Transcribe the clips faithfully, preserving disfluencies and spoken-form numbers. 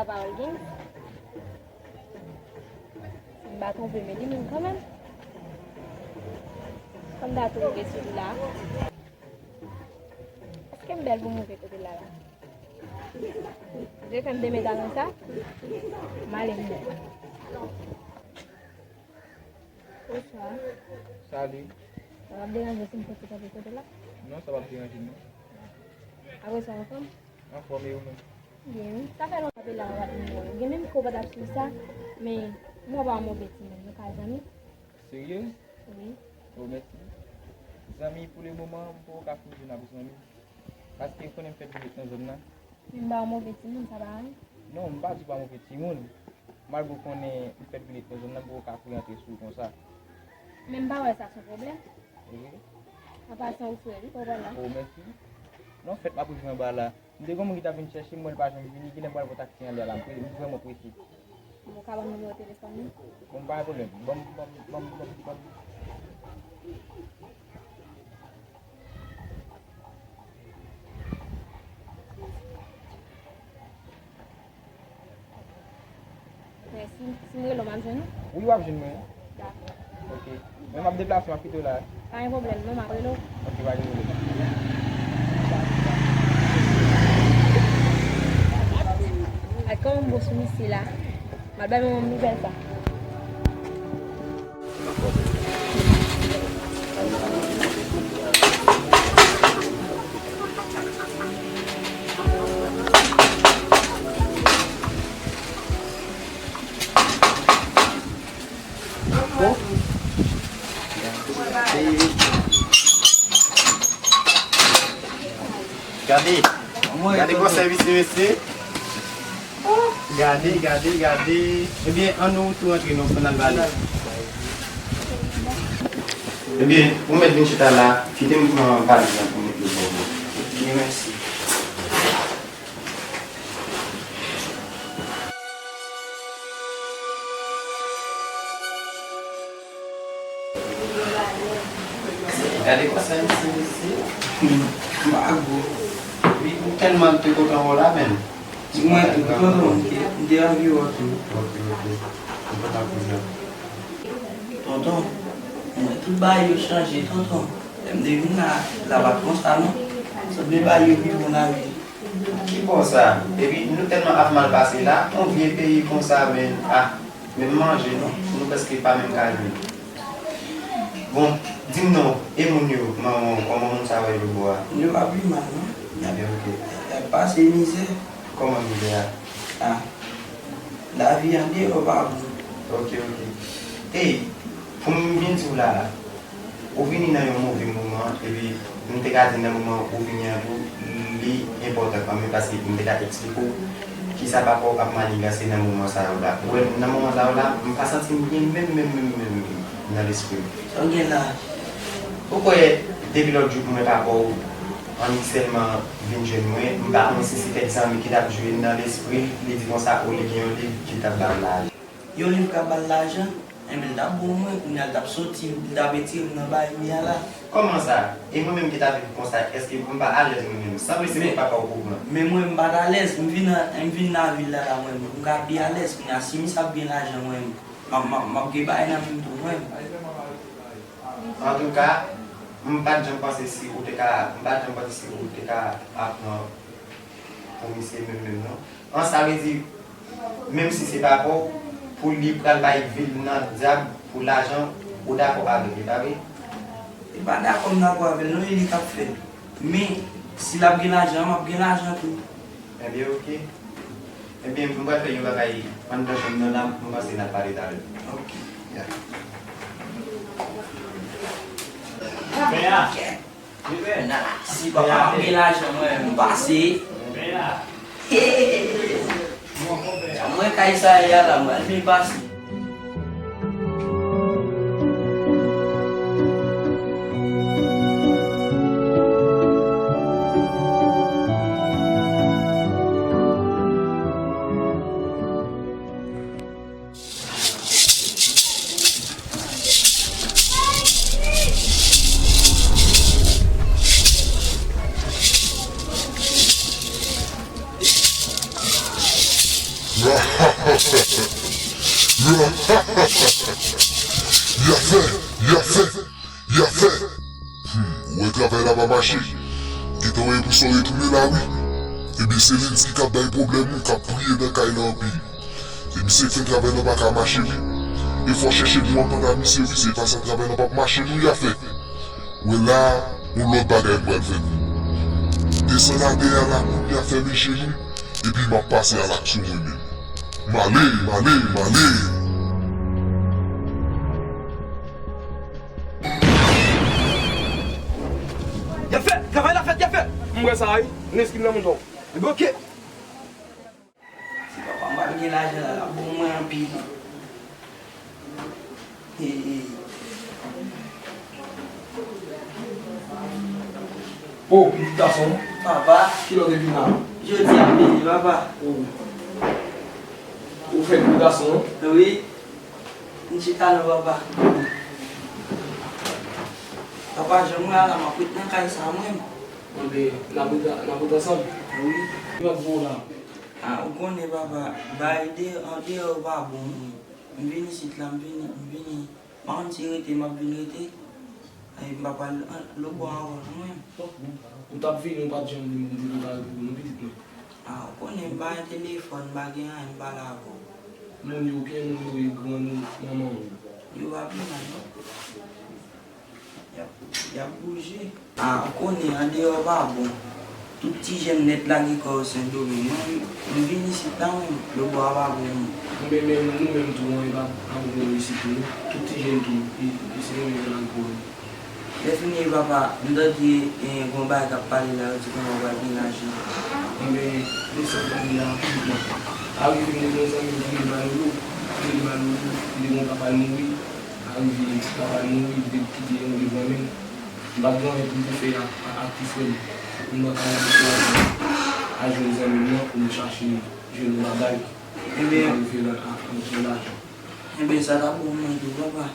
Pawòl gen. Si m pa twonpe m, e li menm kanmenm. Kòm ta twonpe sou li la. Èske m bèl pou m rive kote l la la? Ou te fè m demen talan sa? M ale m menm. Bonswa. Salut. Sa p ap deranje si m fè ti kanpe kote la? Non, sa p ap deranje non. Apre sa, anfòm? Anfòm, e ou menm? Byen, wi. Sa fè lontan apel la pa t vini. Gen menm kou pa t ap swiv sa, men mwen pa yon move timoun, nou ka zanmi. Serye? Wi. Oh, mèsi. Zanmi, pou le moman, m poko ka foure jwenn avèk zanmi. Paske ou konnen m fèt vin ret nan zòn nan. Men m pa yon move timoun, sa pa anyen. Non, m pa di w pa move timoun. Malgre w konnen m fèt vin ret nan zòn nan, m poko ka foure antre sou ou konsa. Men m pa wè sa se yon pwoblèm. Wi. An pasan, ou frè, wi, pa w pral la. Oh, mèsi. Non, fèt m ap rive anba la. M te gen yon moun ki t ap vin chèche m, m wè l pa janm vini, genlè m pral pran taksi anlè la, m pre-, m vrèman prese. Bon, ou ka ban m nimewo telefòn ou? Bon, pa gen pwoblèm. Ban m, ban m, ban m, ban m, ban m. Men si, si m rele w, m ap jwenn ou? Wi, w ap jwenn mwen. Dakò. Ok. Men m ap deplase, m ap kite w la. Pa gen pwoblèm, non, m ap rele w. Ok, pa gen pwoblèm. Ak kòman m bo sou misye la? M al bay manman m nouvèl sa. Gade, gade kòman sèvis li, mesye. Gade, gade, gade. Ebyen, ann nou tou rantre non, pou n al bale. Ebyen, ou mèt vin chita la, kite m pran valiz lan pou m mete l bò bò. Byen, mèsi. Gade konsa misye, mesye. Mago. Wi, ou tèlman te kontan wè w la menm. Mwen tou, tonton, m te, m te anvi wè w tou. Ok, ok. M kontan pou sa. Tonton, mwen tout bagay yo chanje, tonton. Lè m te vin la, la pa t konsa non. Sanble bagay yo pi bon lavi. Ki bò sa? Epi nou tèlman ap mal pase la, yon vye peyi konsa, men, ah, menm manje non, nou prèske pa menm ka jwenn. Bon, di m non, e moun yo, manman w, kòman moun sa yo ye bò a? Yo pa pi mal non. Ebyen, ok. Y ap pase mizè. Kòman mizè a? Ah, lavi andeyò pa bon. Ok, ok. Ey, pou m byen di w la, ou vini nan yon move moman, epi m te ka di nan moman ou vini an tou, li enpòtan kanmenm, paske m te ka eksplike w kisa papa w ap maniganse nan moman sa yo la. Ou wè, nan moman sa yo la, m pa santi m byen menm, menm, menm, menm, menm, nan lespri m. Sa w gen la? Ou kwè, depi lòt jou pou mwen papa w annik sèlman vin jwenn mwen, m pa konnen si se kèk zanmi ki t ap jwe nan lespri l, li di konsa, o, li gen yon liv ki t ap ba l lajan. Yon liv k ap ba l lajan? Enben, l t ap bon mwen, kounye a l t ap soti, l t ap retire m nan bagay m ye a la. Kòman sa? E mwen menm ki t ap viv konsa, èske m pa alèz mwen menm? Sanble se mwen papa w pou pran. Men mwen, m pa t alèz, m vin, m vin lavil la, la, mwen menm, m ka pi alèz. Kounye a, si misye ap gen lajan, mwen menm, m ap, m ap, m ap gen bagay nan men m tou, mwen menm. Antouka, m pa t janm panse si ou te ka, m pa t janm panse si ou te ka ap pran pou misye menm menm non. An, sa vle di, menm si se papa w, pou li pral bay vi l nan dyab pou lajan, ou dakò avè l, li pa vre? Li pa dakò, m dakò avè l non, e li k ap fè l. Men, si l ap gen lajan, m ap gen lajan tou. Ebyen, oke. Ebyen, m pral fè yon bagay anndan chanm nan la, m panse n a pale talè. Oke. Ya. Bea. Si papa m gen lajan, mwen, m pase. Mwen, kay sa ye a la, mwen, m pase. Ya fè, ya fè, ya fè. Hmm, ou wè travay la pa mache. Gentan wè pou sa w retounen la, wi. Ebyen, se Lennsi k ap bay pwoblèm, wi, k ap priye nan kay la anpil. Ebyen, se fè travay la pa ka mache, wi. E fò chèche nou anpanta misye, wi, se pa sa travay la p ap mache, non, ya fè. Wè la, yon lòt bagay m pral fè pou ou. Desann atè a la kounye a, fèmen je nou, epi m ap pase alaksyon mwen menm. M ale, m ale, m ale! Ya fè! Travay la fèt, ya fè! M wè sa, wi. Lennsi nan moun tou. Ebyen, oke. Si papa m pa t gen lajan la, l ap bon mwen anpil. Hey, hey. Oh, pitit gason. Papa. Kilè w te vin la? Jodi a midi, papa. Oh. Ou fèk wi gason? Wi. M chita non, papa. Papa, jan m wè a la, m ap ret nan kay sa mwen. Enben, n ap ret, n ap ret ansanm? Wi. Ki m ap di w la? A, ou konnen, papa, bagay de, andeyò pa bon, non. M vin isit la, m vini, m vini. M pa konn si rete, m ap vin rete. Ay, m pa pral, an, lòtbò ankò, non, mwen. Ou t ap vini, ou pa t janm vini, ou te prepare pou nou, pitit mwen. A, ou konnen, m pa gen telefòn, m pa gen anyen, m pale avè w. Moun yo, ki moun yo ye, grann ou, manman w? Yo pa pi mal, non. Y ap, y ap bouje. A, ou konnen, andeyò pa bon. Tout ti jèn nèt lage kò yo Sendomeng. Mwen, m vin isit la, mwen, lòtbò a pa bon, non. Enben, men nou menm tou, an, e pa, pa bon pou nou isit tou, non. Tout ti jèn tou, e, e Sendomeng yo lage kò yo. Lè fini, papa, m tande, e, gen yon bagay k ap pale la, yo di kòman pral gen lajan. Enben, men sa m tande a, pitit mwen. Arive m te gen yon zanmi m ki rele Manolo. Li rele Manolo, li te gen yon papa l mouri. Arive, papa l mouri, li te kite yon devan men. M pa t gen anyen pou m te fè a, a, ak ti frè m. M nan kay la pou al jwenn zanmi m nan pou nou chache jwenn yon bagay. Enben, m rive la, a, a, a, lajan. Enben, sa t ap bon mwen tou, papa.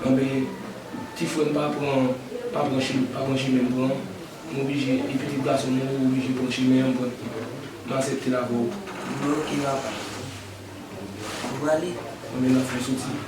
Enben, ti frè m pa pran, pa pran chi-, pa pran chimen m pran. M oblije, e pitit gason m, ou oblije pran chimen an, m pran, m aksepte l avè w. Enben, oke, papa. Ou prale? Enben, n ap fè soti.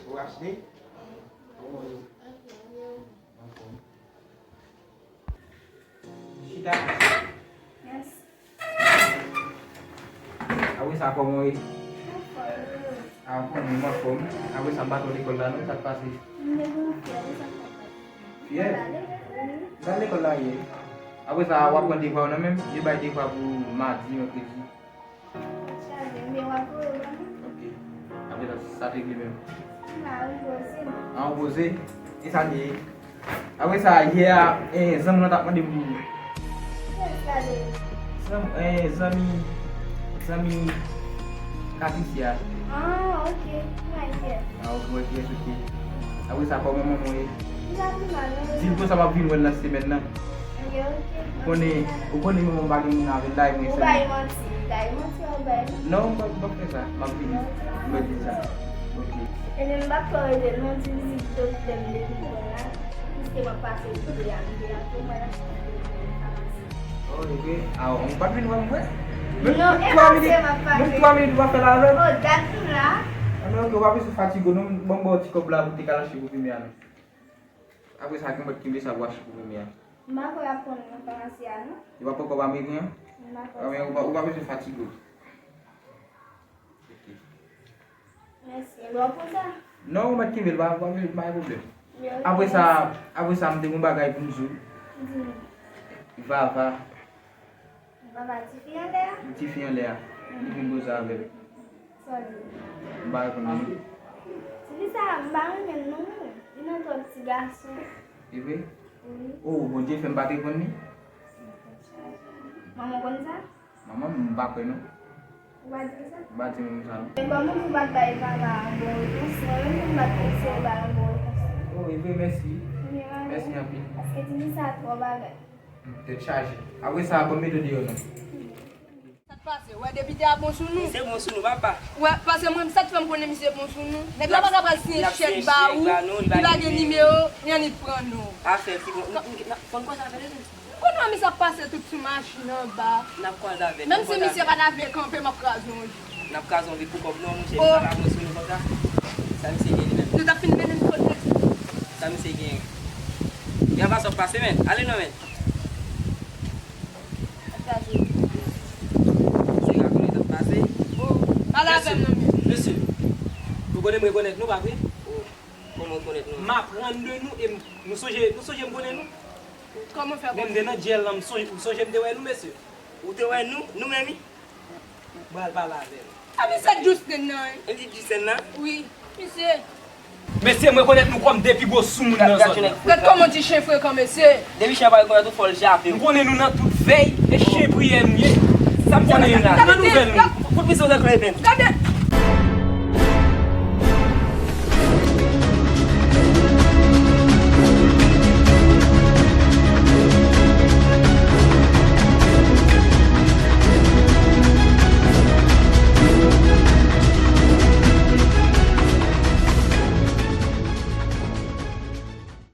Ou achte? Chita. Yes. Apre sa, kòman w ye? Anfòm, e ou? A, ou konnen m anfòm. Apre sa, m pa t wè w lekòl la non, sa k pase? M te gen yon fyè, wi, sa k pase. Fyè? M t al lekòl, wi. Ou t al lekòl la yè? Apre sa, w ap pran devwa w nan men m? Yo bay devwa pou madi, mèkredi. Chaje, men w ap voye ban mwen. Ok. Apre sa, sa te regle menm? M la, m poze. A, w poze? E sa l ye? Apre sa, yè a, eh, zanmi w lan t ap mande m pou ou. Kiyès sa de? Zanm-, eh, zanmi, zanmi Katisya. A, ok. M wè kiyès. A, ok, w wè kiyès, ok. Apre sa, kòman manman w ye? Li pa pi mal, non. Di l konsa m ap vin wè l nan semèn nan. Ok, ok. Ou konnen, ou konnen manman m pa gen moun avè l la, e mwen sèlman. Ou bay manti, ou bay manti, ou bay manti. Non, m p ap, m p ap fè sa. M ap vini. M ap di sa. Ok. Ebyen, m p ap twò rete non, ti vizit doktè m depi mwen la. Piske m ap pase pou de a, m de a tou, mwen la, m ap pase. Oh, ok. A, ou pa t vin wè m vre? Non, e pase m ap pase. Menm twa minit ou pa fè l avè m? Oh, dat m la. A, men ok, ou pa bezwen fatige w non, ban m ba w ti kòb la pou w te ka achte pou fimen an non. Apre sa, gen mwen ki vle sa pou achte pou fimen an. M pa kwè y ap pran l nan famasi a non. Yo pa pran kòb ameriken an? M pa kwè. A, men ou pa, ou pa bezwen fatige w. Ok. Mèsi. Lè w pran sa? Non, ou mèt kenbe l, pa, pa, pa gen pwoblèm. Apre sa, apre sa, m te gen yon bagay pou m di w. Di m. Vava. Vava, tifi anlè a? Tifi anlè a. Li vin koze avè l. Sa w di? M pa reponn li non. Tifi sa, m pa renmen l non. Li nan twòp ti gason. E vre? Wi. Oh, Bondye fè m pa te konn li. Manman w konn sa? Manman m, m pa kwè non. Ou pa di l sa? M pa di moun sa non. Men kòman pou w pa t bay papa a bon repons? Mwen menm tou m pa t eseye bay yon bon repons. Oh, e vre, mèsi. Mwen Mèsi anpil. Paske ti fi sa twò bagay. Tèt chaje. Apre sa, ban m mete w deyò non. Sa k pase? Wè depite a bon sou nou. Se bon sou nou, papa. Wè, paske mwen, sa k fè m konnen misye bon sou nou. Nèg la pa ka pral siyen chèk ba ou, li pa gen nimewo, li annik pran non. Afè, si bon, nou konn kòz avè l. Konnen misye ap pase tout sou machin anba. N ap kòz avè l. Menm si misye pa ta vle kanpe, m ap kraze yon jou. N ap kraze yon vit pou kòb non, monchè. Oh. Sa pa bon sou nou konsa. Sa misye gen li menm. Nou t ap fin mennen n kot nèg. Sa misye gen. Gen anba sa w pase, men. Ale non, men. Se rakonte t ap pase. Pale avè m non, men. Mesye, nou konnen m rekonèt nou, pa vre? Kòman w konnen nou? M aprann de nou e m- nou sonje, nou sonje m konnen nou? Kòman fè Lè m te nan djèl lan, m sonje, m sonje m te wè nou, mesye. Ou te wè nou? Nou menm wi? Mwen al pale avè l. A misye Justin nan, wi. M di Justin nan? Wi, misye. Mesye, m rekonèt nou kòm de pi gwo soumoun nan zòn nan. Gad kòman ti chen frekan, mesye. Depi chen pa rekonèt ou, fò l jape M w. Konnen nou nan tout vèy e chen priyè nou ye. Sa m konnen nou la, nan nouvèl nou. Fout misye w nan kle pen. Gade,